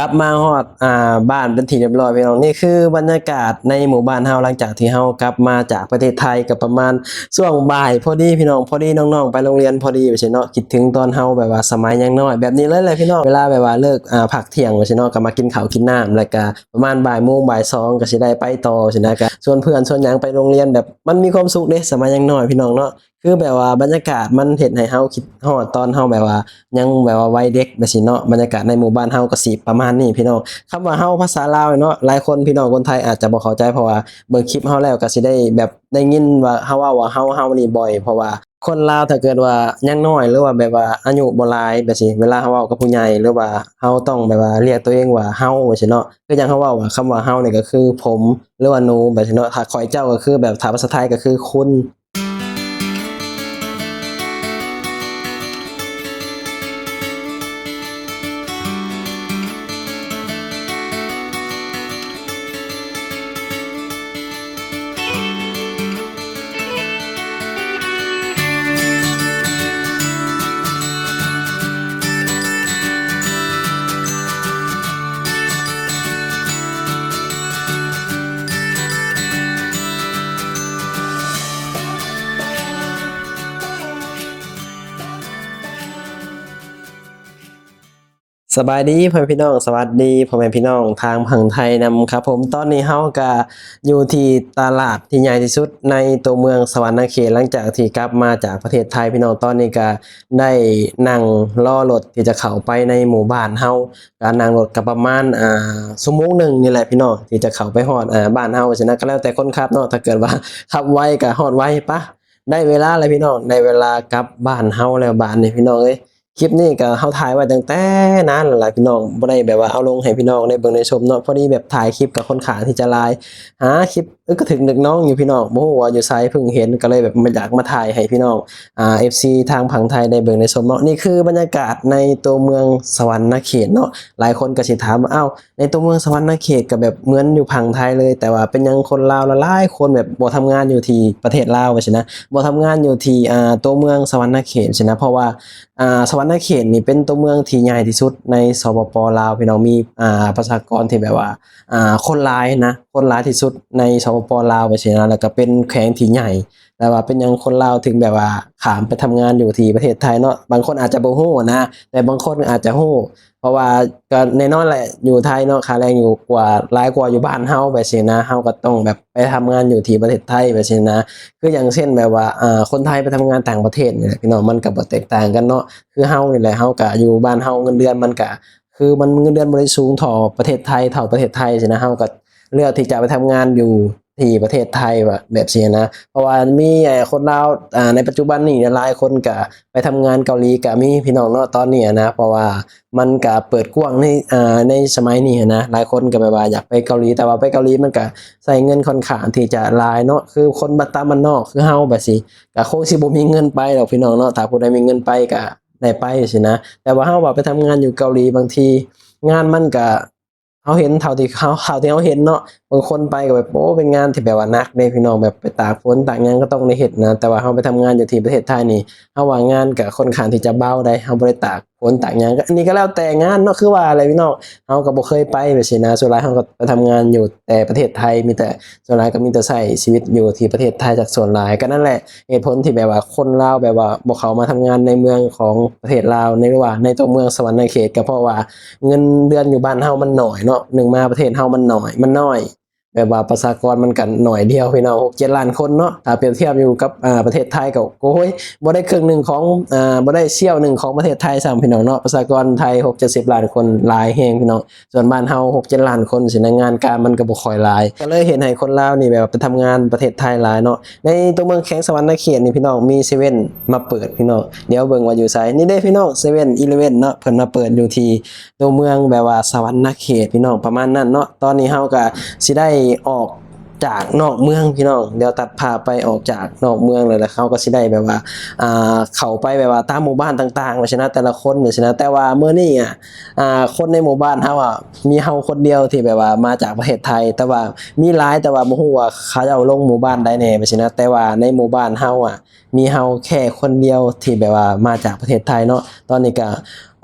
ກັບມາຮອດ ອ່າ ບ້ານເປັນທີ່ຮຽບຮ້ອຍພີ່ນ້ອງ. ນີ້ຄືບັນຍາກາດໃນໝູ່ບ້ານເຮົາ ຫຼັງຈາກທີ່ເຮົາກັບມາຈາກປະເທດໄທ ກໍປະມານຊ່ວງບ່າຍພໍດີພີ່ນ້ອງ, ພໍດີນ້ອງໆໄປໂຮງຮຽນພໍດີ ວ່າຊັ້ນເນາະ. ຄິດເຖິງຕອນເຮົາແບບວ່າສະໄໝຍັງນ້ອຍແບບນີ້ເລີຍແຫຼະພີ່ນ້ອງ, ເວລາແບບວ່າເລີກ ອ່າ ພັກທ່ຽງ ວ່າຊັ້ນເນາະ, ກໍມາກິນເຂົ້າກິນນ້ຳ ແລ້ວກໍປະມານບ່າຍໂມງບ່າຍສອງກໍຊິໄດ້ໄປຕໍ່ ວ່າຊັ້ນນະ. ກໍຊວນເພື່ອນຊວນຫຍັງໄປໂຮງຮຽນ ແບບມັນມີຄວາມສຸກເດ້ ສະໄໝຍັງນ້ອຍພີ່ນ້ອງເນາະ. ຄືແບບວ່າບັນຍາກາດມັນເຮັດໃຫ້ເຮົາຄິດຮອດຕອນເຮົາແບບວ່າຍັງແບບວ່າໄວເດັກ ແບບຊີ້ເນາະ. ບັນຍາກາດໃນໝູ່ບ້ານເຮົາກໍຊິປະມານນີ້ພີ່ນ້ອງ. ຄຳວ່າເຮົາພາສາລາວເນາະ ຫຼາຍຄົນພີ່ນ້ອງຄົນໄທອາດຈະບໍ່ເຂົ້າໃຈ ເພາະວ່າເບິ່ງຄລິບເຮົາແລ້ວກໍຊິໄດ້ແບບໄດ້ຍິນວ່າເຮົາເວົ້າວ່າເຮົາ ເຮົານີ້ບ່ອຍ. ເພາະວ່າຄົນລາວຖ້າເກີດວ່າຍັງນ້ອຍ ຫຼືວ່າແບບວ່າອາຍຸບໍ່ຫຼາຍແບບຊີ້ ເວລາເຮົາເວົ້າກັບຜູ້ໃຫຍ່ ຫຼືວ່າເຮົາຕ້ອງແບບວ່າລຽກຕົວເອງວ່າເຮົາ ວ່າຊີ້ເນາະ. ຄືຈັ່ງເຮົາເວົ້າວ່າຄຳວ່າເຮົານີ້ກໍຄືຜົມ ຫຼືວ່າໜູ ແບບຊີ້ເນາະ. ຖ້າຂ້ອຍເຈົ້າກໍຄືແບບ ຖ້າພາສາໄທກໍຄືຄຸນ. ສະບາຍດີພໍ່ແມ່ພີ່ນ້ອງ, ສະຫວັດດີພໍ່ແມ່ພີ່ນ້ອງທາງຝັ່ງໄທນຳຄັບຜົມ. ຕອນນີ້ເຮົາກະຢູ່ທີ່ຕະຫຼາດທີ່ໃຫຍ່ທີ່ສຸດໃນຕົວເມືອງສະຫວັນນະເຂດ ຫຼັງຈາກທີ່ກັບມາຈາກປະເທດໄທພີ່ນ້ອງ. ຕອນນີ້ກະໄດ້ນັ່ງລໍລົດທີ່ຈະເຂົ້າໄປໃນໝູ່ບ້ານເຮົາ, ກະນັ່ງລົດກະປະມານ ອ່າ ຊົ່ວໂມງໜຶ່ງນີ້ແຫຼະພີ່ນ້ອງ ທີ່ຈະເຂົ້າໄປຮອດ ອ່າ ບ້ານເຮົາ ວ່າຊັ້ນນະ. ກະແລ້ວແຕ່ຄົນຂັບເນາະ, ຖ້າເກີດວ່າຂັບໄວກະຮອດໄວ. ປະ ໄດ້ເວລາແລ້ວພີ່ນ້ອງ, ໄດ້ເວລາກັບບ້ານເຮົາແລ້ວບາດນີ້ພີ່ນ້ອງເອີຍ. ຄລິບນີ້ກໍເຮົາຖ່າຍໄວ້ຕັ້ງແຕ່ນານແລ້ວລະພີ່ນ້ອງ, ບໍ່ໄດ້ແບບວ່າເອົາລົງໃຫ້ພີ່ນ້ອງໄດ້ເບິ່ງໄດ້ຊົມເນາະ. ພໍດີແບບຖ່າຍຄລິບກໍຄ່ອນຂ້າງທີ່ຈະຫຼາຍ, ຫາຄລິບ ເອີ ກໍຖືກນຶກນ້ອງຢູ່ພີ່ນ້ອງ, ບໍ່ຮູ້ວ່າຢູ່ໃສ ເພິ່ງເຫັນ ກໍເລີຍແບບມາ ຢາກມາຖ່າຍໃຫ້ພີ່ນ້ອງ ອ່າ ເອັຟຊີ ທາງຝັ່ງໄທໄດ້ເບິ່ງໄດ້ຊົມເນາະ. ນີ້ຄືບັນຍາກາດໃນຕົວເມືອງສະຫວັນນະເຂດເນາະ. ຫຼາຍຄົນກໍຊິຖາມວ່າ ອ້າວ ໃນຕົວເມືອງສະຫວັນນະເຂດກໍແບບເໝືອນຢູ່ຝັ່ງໄທເລີຍ, ແຕ່ວ່າເປັນຫຍັງຄົນລາວຫຼາຍໆຄົນແບບບໍ່ທຳງານຢູ່ທີ່ປະເທດລາວ ວ່າຊັ້ນນະ, ບໍ່ທຳງານຢູ່ທີ່ ອ່າ ຕົວເມືອງສະຫວັນນະເຂດ ວ່າຊັ້ນນະ? ເພາະວ່າ ອ່າ ສະຫວັນນະເຂດນີ້ເປັນຕົວເມືອງທີ່ໃຫຍ່ທີ່ສຸດໃນ ສປປ ລາວ ພີ່ນ້ອງ, ມີ ອ່າ ປະຊາກອນທີ່ແບບວ່າ ອ່າ ຄົນຫຼາຍນະ, ຄົນຫຼາຍທີ່ສຸດໃນ ສປປ ລາວ ວ່າຊັ້ນນະ, ແລ້ວກໍເປັນແຂວງທີ່ໃຫຍ່. ແຕ່ວ່າເປັນຫຍັງຄົນລາວເຖິງແບບວ່າຂ້າມໄປທຳງານຢູ່ທີ່ປະເທດໄທເນາະ? ບາງຄົນອາດຈະບໍ່ຮູ້ນະ, ແຕ່ບາງຄົນອາດຈະຮູ້. ເພາະວ່າກໍແນ່ນອນແຫຼະ ຢູ່ໄທເນາະ ຄ່າແຮງຢູ່ກວ່າ ຫຼາຍກວ່າຢູ່ບ້ານເຮົາ ແບບຊີ້ນະ, ເຮົາກໍຕ້ອງແບບໄປທຳງານຢູ່ທີ່ປະເທດໄທ ແບບຊີ້ນະ. ຄືຢ່າງເຊັ່ນແບບວ່າ ອ່າ ຄົນໄທໄປທຳງານຕ່າງປະເທດນີ້ແຫຼະ ພີ່ນ້ອງ, ມັນກໍບໍ່ແຕກຕ່າງກັນເນາະ. ຄືເຮົານີ້ແຫຼະ ເຮົາກໍຢູ່ບ້ານເຮົາ ເງິນເດືອນມັນກໍ ຄືມັນເງິນເດືອນບໍ່ໄດ້ສູງເທົ່າປະເທດໄທ ເທົ່າປະເທດໄທຊີ້ນະ, ເຮົາກໍເລືອກທີ່ຈະໄປທຳງານຢູ່ທີ່ປະເທດໄທ ວ່າແບບຊີ້ນະ. ເພາະວ່າມີ ເອີ ຄົນລາວ ອ່າ ໃນປັດຈຸບັນນີ້ຫຼາຍຄົນກໍ ໄປທຳງານເກົາຫຼີກະມີພີ່ນ້ອງເນາະ ຕອນນີ້ນະ, ເພາະວ່າມັນກະເປີດກວ້າງໃນ ອ່າ ໃນສະໄໝນີ້ນະ. ຫຼາຍຄົນກະແບບວ່າຢາກໄປເກົາຫຼີ, ແຕ່ວ່າໄປເກົາຫຼີມັນກະໃຊ້ເງິນຂ້ອນຂ້າງທີ່ຈະຫຼາຍເນາະ. ຄືຄົນບ້ານ ຕາມບ້ານນອກຄືເຮົາແບບຊີ້ ກະຄົງຊິບໍ່ມີເງິນໄປດອກພີ່ນ້ອງເນາະ. ຖ້າຜູ້ໃດມີເງິນໄປກະໄດ້ໄປຊີ້ນະ, ແຕ່ວ່າເຮົາວ່າໄປທຳງານຢູ່ເກົາຫຼີ ບາງທີງານມັນກະ ເຮົາເຫັນເທົ່າທີ່ເຮົາ ເທົ່າທີ່ເຮົາເຫັນເນາະ, ບາງຄົນໄປກໍແບບ ໂອ້ ເປັນງານທີ່ແບບວ່າໜັກເດ້ພີ່ນ້ອງ, ແບບໄປຕາກຝົນຕາກຫຍັງກໍຕ້ອງໄດ້ເຮັດນະ. ແຕ່ວ່າເຮົາໄປທຳງານຢູ່ທີ່ປະເທດໄທນີ້ ເຮົາວ່າງານກໍຄ່ອນຂ້າງທີ່ຈະເບົາໄດ໋, ເຮົາບໍ່ໄດ້ຕາກຝົນຕາກຫຍັງ. ອັນນີ້ກໍແລ້ວແຕ່ງານເນາະ, ຄືວ່າແຫຼະພີ່ນ້ອງ, ເຮົາກໍບໍ່ເຄີຍໄປແບບຊີ້ນະ. ສ່ວນຫຼາຍເຮົາກໍໄປທຳງານຢູ່ແຕ່ປະເທດໄທ, ມີແຕ່ ສ່ວນຫຼາຍກໍມີແຕ່ໃຊ້ຊີວິດຢູ່ທີ່ປະເທດໄທຈາກສ່ວນຫຼາຍ. ກໍນັ້ນແຫຼະ ເຫດຜົນທີ່ແບບວ່າຄົນລາວແບບວ່າບໍ່ເຂົ້າມາທຳງານໃນເມືອງຂອງປະເທດລາວ ໃນ ຫຼືວ່າໃນຕົວເມືອງສະຫວັນນະເຂດ ກໍເພາະວ່າເງິນເດືອນຢູ່ບ້ານເຮົາມັນໜ້ອຍເນາະ, ໜຶ່ງມາປະເທດເຮົາມັນໜ້ອຍ ມັນນ້ອຍ, ແບບວ່າປະຊາກອນມັນກໍໜ້ອຍດຽວພີ່ນ້ອງ, ຫົກເຈັດລ້ານຄົນເນາະ. ຖ້າປຽບທຽບຢູ່ກັບ ອ່າ ປະເທດໄທກໍ ໂອ້ຍ ບໍ່ໄດ້ເຄິ່ງໜຶ່ງຂອງ ອ່າ ບໍ່ໄດ້ສ່ຽວໜຶ່ງຂອງປະເທດໄທຊ້ຳພີ່ນ້ອງເນາະ. ປະຊາກອນໄທຫົກເຈັດສິບລ້ານຄົນ ຫຼາຍແຮງພີ່ນ້ອງ. ສ່ວນບ້ານເຮົາຫົກເຈັດລ້ານຄົນຊີ້ນະ, ງານການມັນກໍບໍ່ຄ່ອຍຫຼາຍ, ກໍເລີຍເຮັດໃຫ້ຄົນລາວນີ້ແບບວ່າໄປທຳງານປະເທດໄທຫຼາຍເນາະ. ໃນຕົວເມືອງແຂວງສະຫວັນນະເຂດນີ້ພີ່ນ້ອງ ມີເຊເວັ່ນມາເປີດພີ່ນ້ອງ, ດຽວເບິ່ງວ່າຢູ່ໃສ. ນີ້ເດ້ພີ່ນ້ອງ ເຊເວັ່ນອີເລເວັ່ນເນາະ, ເພິ່ນມາເປີດຢູ່ທີ່ຕົວເມືອງແບບວ່າສະຫວັນນະເຂດພີ່ນ້ອງ ປະມານນັ້ນເນາະ. ຕອນນີ້ເຮົາກໍຊິໄດ້ອອກຈາກນອກເມືອງພີ່ນ້ອງ, ດຽວຕັດພາບໄປອອກຈາກນອກເມືອງເລີຍ ແລ້ວເຮົາກໍຊິໄດ້ແບບວ່າ ອ່າ ເຂົ້າໄປແບບວ່າຕາມໝູ່ບ້ານຕ່າງໆ ວ່າຊັ້ນນະ, ແຕ່ລະຄົນ ວ່າຊັ້ນນະ. ແຕ່ວ່າມື້ນີ້ ອ່າ ອ່າ ຄົນໃນໝູ່ບ້ານເຮົາ ອ່າ ມີເຮົາຄົນດຽວທີ່ແບບວ່າມາຈາກປະເທດໄທ, ແຕ່ວ່າມີຫຼາຍ ແຕ່ວ່າບໍ່ຮູ້ວ່າເຂົາເຈົ້າລົງໝູ່ບ້ານໃດແດ່ ແບບຊີ້ນະ. ແຕ່ວ່າໃນໝູ່ບ້ານເຮົາ ອ່າ ມີເຮົາແຄ່ຄົນດຽວທີ່ແບບວ່າມາຈາກປະເທດໄທເນາະ. ຕອນນີ້ກະ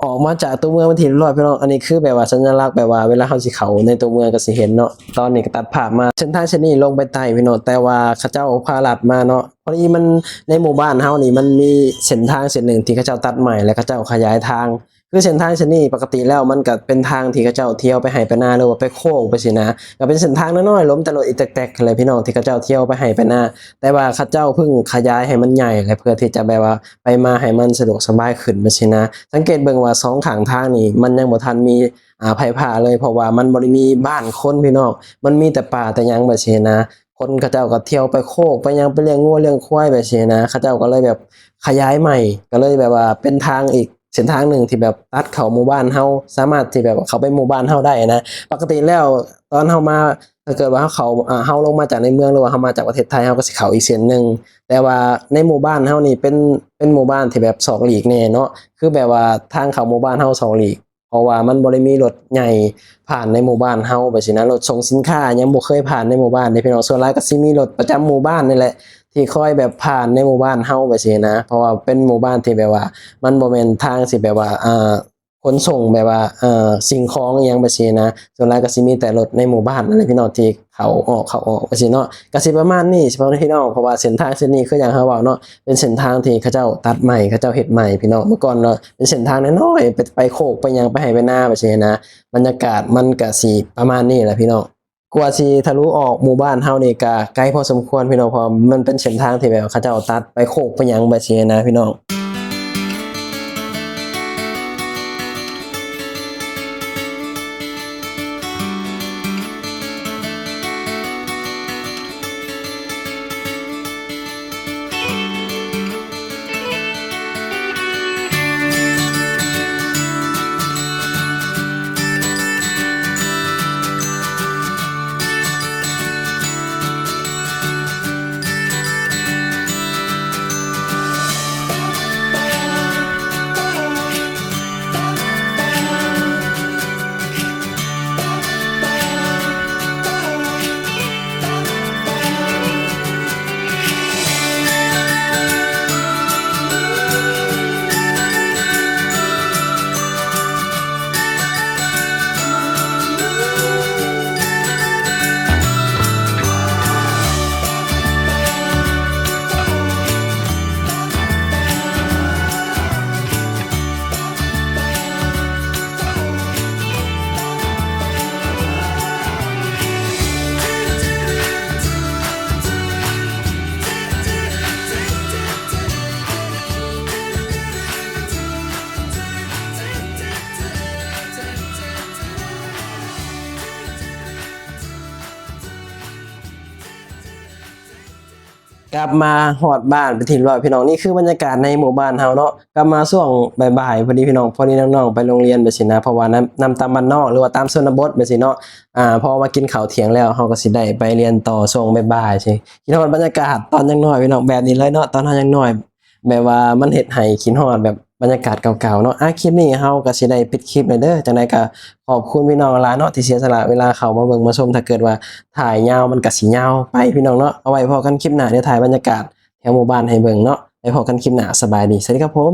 ອອກມາຈາກຕົວເມືອງເປັນທີ່ຮຽບຮ້ອຍພີ່ນ້ອງ. ອັນນີ້ຄືແບບວ່າສັນຍາລັກ ແບບວ່າເວລາເຮົາຊິເຂົ້າໃນຕົວເມືອງກໍຊິເຫັນເນາະ. ຕອນນີ້ກໍຕັດພາບມາເສັ້ນທາງເສັ້ນນີ້ລົງໄປໃຕ້ພີ່ນ້ອງ, ແຕ່ວ່າເຂົາເຈົ້າພາລັດມາເນາະ. ພໍດີມັນ ໃນໝູ່ບ້ານເຮົານີ້ມັນມີເສັ້ນທາງເສັ້ນໜຶ່ງທີ່ເຂົາເຈົ້າຕັດໃໝ່ ແລະ ເຂົາເຈົ້າຂະຫຍາຍທາງ. ຄືເສັ້ນທາງເສັ້ນນີ້ ປົກກະຕິແລ້ວມັນກໍເປັນທາງທີ່ເຂົາເຈົ້າທ່ຽວໄປໄຮ່ໄປນາ ຫຼືວ່າໄປໂຄກໄປຊີ້ນະ, ກໍເປັນເສັ້ນທາງນ້ອຍໆ ລົມແຕ່ລົດອີແຕັກໆ ຫັ້ນແຫຼະພີ່ນ້ອງ ທີ່ເຂົາເຈົ້າທ່ຽວໄປໄຮ່ໄປນາ. ແຕ່ວ່າເຂົາເຈົ້າເພິ່ງຂະຫຍາຍໃຫ້ມັນໃຫຍ່ ແລະ ເພື່ອທີ່ຈະແບບວ່າໄປມາໃຫ້ມັນສະດວກສະບາຍຂຶ້ນໄປຊີ້ນະ. ສັງເກດເບິ່ງວ່າສອງຂ້າງທາງນີ້ມັນຍັງບໍ່ທັນມີ ອ່າ ໄຟຟ້າເລີຍ ເພາະວ່າມັນບໍ່ໄດ້ມີບ້ານຄົນພີ່ນ້ອງ, ມັນມີແຕ່ປ່າແຕ່ຫຍັງໄປຊີ້ນະ. ຄົນເຂົາເຈົ້າກໍທ່ຽວໄປໂຄກໄປຫຍັງ ໄປລ້ຽງງົວລ້ຽງຄວາຍໄປຊີ້ນະ. ເຂົາເຈົ້າກໍເລີຍແບບຂະຫຍາຍໃໝ່ ກໍເລີຍແບບວ່າເປັນທາງອີກເສັ້ນທາງໜຶ່ງທີ່ແບບຕັດເຂົ້າໝູ່ບ້ານເຮົາ ສາມາດທີ່ແບບເຂົ້າໄປໝູ່ບ້ານເຮົາໄດ້ນະ. ປົກກະຕິແລ້ວຕອນເຮົາມາ ຖ້າເກີດວ່າເຮົາເຂົ້າ ອ່າ ເຮົາລົງມາຈາກໃນເມືອງ ຫຼືວ່າເຮົາມາຈາກປະເທດໄທ ເຮົາກໍຊິເຂົ້າອີກເສັ້ນໜຶ່ງ. ແຕ່ວ່າໃນໝູ່ບ້ານເຮົານີ້ເປັນ ເປັນໝູ່ບ້ານທີ່ແບບສອກຫຼີກແດ່ເນາະ, ຄືແບບວ່າທາງເຂົ້າໝູ່ບ້ານເຮົາສອກຫຼີກ ເພາະວ່າມັນບໍ່ໄດ້ມີລົດໃຫຍ່ຜ່ານໃນໝູ່ບ້ານເຮົາໄປຊີ້ນະ. ລົດສົ່ງສິນຄ້າຍັງບໍ່ເຄີຍຜ່ານໃນໝູ່ບ້ານເດ້ພີ່ນ້ອງ, ສ່ວນຫຼາຍກໍຊິມີລົດປະຈຳໝູ່ບ້ານນີ້ແຫຼະ ທີ່ຄອຍແບບຜ່ານໃນໝູ່ບ້ານເຮົາໄປຊີ້ນະ. ເພາະວ່າເປັນໝູ່ບ້ານທີ່ແບບວ່າມັນບໍ່ແມ່ນທາງທີ່ແບບວ່າ ອ່າ ຂົນສົ່ງແບບວ່າ ເອີ ສິ່ງຂອງອີ່ຫຍັງໄປຊີ້ນະ, ສ່ວນຫຼາຍກໍຊິມີແຕ່ລົດໃນໝູ່ບ້ານນັ້ນແຫຼະພີ່ນ້ອງ ທີ່ເຂົ້າອອກ ເຂົ້າອອກໄປຊີ້ເນາະ. ກໍຊິປະມານນີ້ ສະເພາະພີ່ນ້ອງ ເພາະວ່າເສັ້ນທາງເສັ້ນນີ້ ຄືຢ່າງເຮົາເວົ້າເນາະ ເປັນເສັ້ນທາງທີ່ເຂົາເຈົ້າຕັດໃໝ່ ເຂົາເຈົ້າເຮັດໃໝ່ພີ່ນ້ອງ. ເມື່ອກ່ອນເນາະ ເປັນເສັ້ນທາງນ້ອຍໆ ໄປ ໄປໂຄກໄປຫຍັງ ໄປໄຮ່ໄປນາໄປຊີ້ນະ. ບັນຍາກາດມັນກໍຊິປະມານນີ້ແຫຼະພີ່ນ້ອງ. ກວ່າຊິທະລຸອອກໝູ່ບ້ານເຮົານີ້ກະໄກພໍສົມຄວນພີ່ນ້ອງ, ເພາະວ່າມັນເປັນເສັ້ນທາງທີ່ແບບວ່າເຂົາເຈົ້າຕັດໄປໂຄກໄປຫຍັງແບບຊີ້ນະພີ່ນ້ອງ. ກັບມາຮອດບ້ານເປັນທີ່ຮຽບຮ້ອຍພີ່ນ້ອງ. ນີ້ຄືບັນຍາກາດໃນໝູ່ບ້ານເຮົາເນາະ. ກັບມາຊ່ວງບ່າຍໆ ພໍດີພີ່ນ້ອງ ພໍດີນ້ອງໆໄປໂຮງຮຽນແບບຊີ້ນະ, ເພາະວ່ານຳ ນຳຕາມບ້ານນອກ ຫຼືວ່າຕາມຊົນນະບົດແບບຊີ້ເນາະ. ອ່າ ພໍມາກິນເຂົ້າທ່ຽງແລ້ວ ເຮົາກໍຊິໄດ້ໄປຮຽນຕໍ່ຊ່ວງບ່າຍໆຊີ້. ຄິດຮອດບັນຍາກາດຕອນຍັງນ້ອຍພີ່ນ້ອງ ແບບນີ້ເລີຍເນາະ, ຕອນເຮົາຍັງນ້ອຍ ແບບວ່າມັນເຮັດໃຫ້ຄິດຮອດແບບບັນຍາກາດເກົ່າໆເນາະ. ອ່າ ຄລິບນີ້ເຮົາກໍຊິໄດ້ປິດຄລິບແລ້ວເດີ. ຈັ່ງໃດກໍຂອບຄຸນພີ່ນ້ອງຫຼາຍເນາະ ທີ່ເສຍສະຫຼະເວລາເຂົ້າມາເບິ່ງມາຊົມ. ຖ້າເກີດວ່າຖ່າຍຍາວມັນກໍຊິຍາວໄປພີ່ນ້ອງເນາະ. ເອົາໄວ້ພໍ້ກັນຄລິບໜ້າ, ດຽວຖ່າຍບັນຍາກາດແຖວໝູ່ບ້ານໃຫ້ເບິ່ງເນາະ. ໄວ້ພໍ້ກັນຄລິບໜ້າ. ສະບາຍດີ. ສະຫວັດດີຄັບຜົມ.